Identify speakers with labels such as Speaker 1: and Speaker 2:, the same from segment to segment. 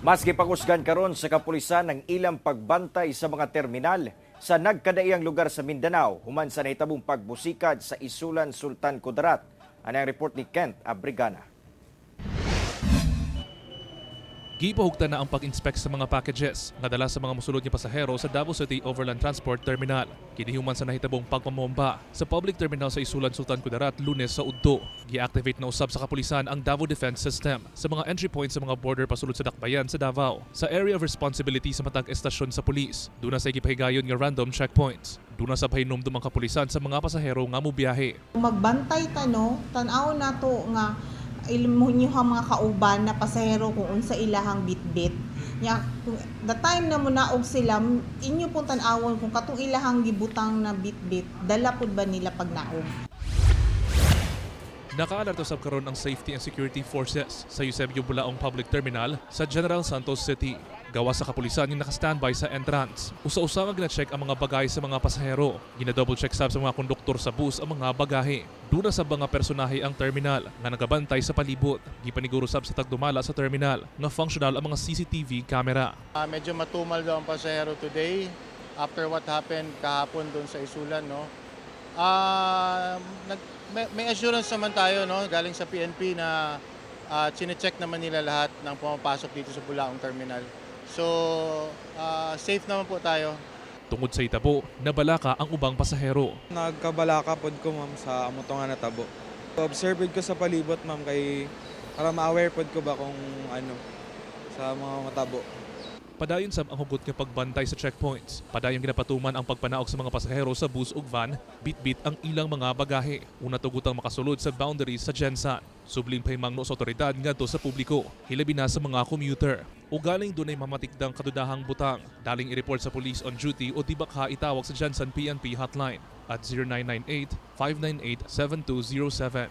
Speaker 1: Mas gipangusgan karon sa kapulisan ang ilang pagbantay sa mga terminal sa nagkadaiyang lugar sa Mindanao human sa nahitabong pagbusikad sa Isulan, Sultan Kudarat. Ano ang report ni Kent Abrigana.
Speaker 2: Gipahugtan na ang pag-inspect sa mga packages nga dala sa mga musulod nga pasahero sa Davao City Overland Transport Terminal. Kini human sa nahitabong pagpamomba sa public terminal sa Isulan, Sultan Kudarat, Lunes sa udto. Gi-activate na usab sa kapulisan ang Davao Defense System sa mga entry points sa mga border pasulod sa Dakbayan sa Davao. Sa area of responsibility sa matag estasyon sa pulis, duna say gipahigayon nga random checkpoints. Duna sa pahinumdum ang kapulisan sa mga pasahero nga mobiyahe.
Speaker 3: Magbantay ta, no, tan-aw nato nga inyong mga kauban na pasahero kung unsa ilahang bitbit. Nya kung the time na munaog sila, inyo pong tan-awon kung katong ilahang gibutang na bitbit, dala pud ba nila pag naog.
Speaker 2: Nakaalerto sab karon ang Safety and Security Forces sa Eusebio Bulaong Public Terminal sa General Santos City. Gawa sa kapulisan yung naka-standby sa entrance. Usa-usa nga gina-check ang mga bagay sa mga pasahero. Gina-double check sab sa mga konduktor sa bus ang mga bagahe. Duna sa mga personahe ang terminal nga nagabantay sa palibot. Gipaniguro sab sa tagdumala sa terminal nga functional ang mga CCTV camera.
Speaker 4: Medyo matumal daw ang pasahero today after what happened kahapon doon sa Isulan, no? May assurance naman tayo, no, galing sa PNP na chine-check naman nila lahat ng pumapasok dito sa Bulaong Terminal. So, safe naman po tayo.
Speaker 2: Tungod sa itabo, nabalaka ang ubang pasahero.
Speaker 5: Nagkabalaka pod ko, ma'am, sa amo to nga natabo. Observe ko sa palibot, ma'am, kay para ma-aware pod ko ba kung ano sa mga matabo.
Speaker 2: Padayon sab ang hugot nga pagbantay sa checkpoints. Padayon ginapatuman ang pagpanaog sa mga pasahero sa bus ug van, bitbit ang ilang mga bagahe. Una tugutang makasulod sa boundaries sa GenSan. Subling pahimangno sa otoridad ngadto sa publiko, hilabi na sa mga commuter. O galing dunay mamatikdang kadudahang butang, daling i-report sa police on duty o di baka itawag sa GenSan PNP hotline at 0998 598 7207.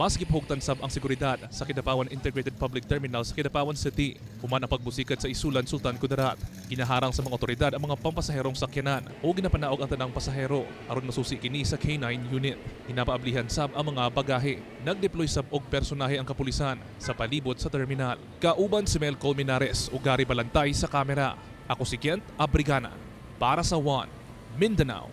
Speaker 2: Mas gipahugtan sab ang seguridad sa Kidapawan Integrated Public Terminal sa Kidapawan City. Human ang pagbusikad sa Isulan, Sultan Kudarat. Ginaharang sa mga otoridad ang mga pampasaherong sakyanan o ginapanaog ang tanang pasahero aron masusi kini sa K9 unit. Ginapaablihan sab ang mga bagahe. Nagdeploy sab og personahe ang kapulisan sa palibot sa terminal. Kauban si Mel Colmenares ug Gary Balantay sa kamera. Ako si Kent Abrigana para sa One Mindanao.